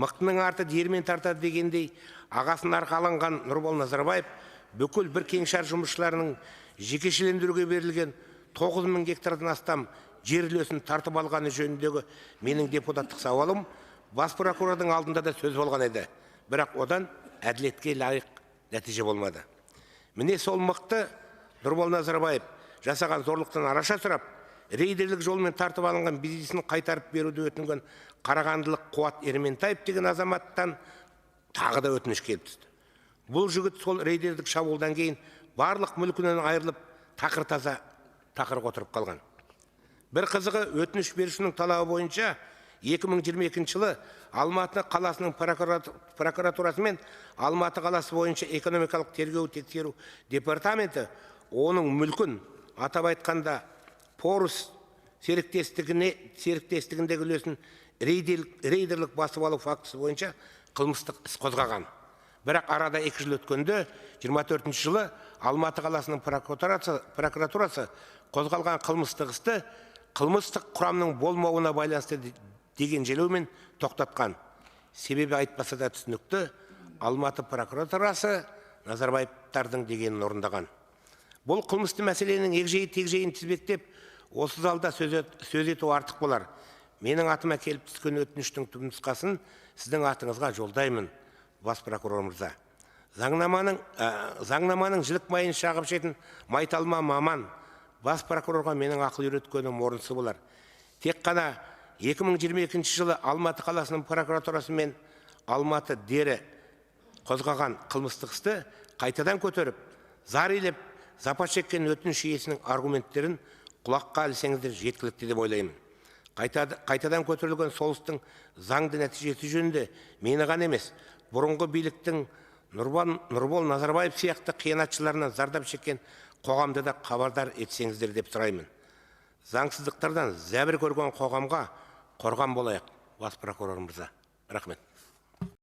Мықтының арты диірмен тартады дегендей, ағасын арқаланған Нұрбол Назарбаев бүкіл бір кеңшар жұмысшыларының жекешелендіруге берілген 9000 гектардан астам жер үлесін тартып алғаны жөніндегі менің депутаттық сауалым бас прокурордың алдында да сөз болған еді. Бірақ одан әділетке лайық нәтиже болмады. Міне, сол мықты Нұрбол Назарбаев жасаған зорлықтан араша сұрап, рейдерлік жолмен тартып алынған бизнесін қайтарып беруді өтінген қарағандылық Қуат Ерментаев деген азаматтан тағы да өтініш келіп түсті. Бұл жігіт сол рейдерлік шабуылдан кейін барлық мүлкінен айырылып, тақыр таза тақырға отырып қалған. Бір қызығы, өтініш берушінің талабы бойынша 2022 жылы Алматы қаласының прокуратурасы мен Алматы қаласы бойынша экономикалық тергеу тексеру департаменті оның мүлкін, атап айтқанда, Порус серіктестігіндегі үлесін рейдерлік басып алу фактісі бойынша қылмыстық іс қозғаған. Бірақ арада 2 жыл өткенде, 24 жылы Алматы қаласының прокуратурасы қозғалған қылмыстық істі қылмыстық құрамның болмауына байланысты деген желеумен тоқтатқан. Себебі айтпаса да түсінікті: Алматы прокуратурасы Назарбаевтардың дегенін орындаған. Бұл қылмысты мәселенің егжей тегжейін тізбектеп, осы залда сөз ету артық болар. Менің атыма келіп түскен өтініштің түпнұсқасын сіздің атыңызға жолдаймын, бас прокурор мырза. Заңнаманың жілік майын шағып ішетін майталма маман бас прокурорға менің ақыл үйреткенім орынсыз болар. Тек қана 2022 жылы Алматы қаласының прокуратурасы мен Алматы дері қозғаған қылмыстық істі қайтадан көтеріп, зар илеп запа шеккен өтініш иесінің аргументтерін құлаққа ілсеңіздер, жеткілікті деп ойлаймын. Қайтадан көтерілген сол істің заңды нәтижесі жөнінде мені ғана емес, бұрынғы биліктің Нұрбол Назарбаев сияқты қиянатшыларынан зардап шеккен қоғамды да хабардар етсеңіздер деп сұраймын. Заңсыздықтардан зәбір көрген қоғамға қорған болайық, бас прокурор мырза. Рахмет.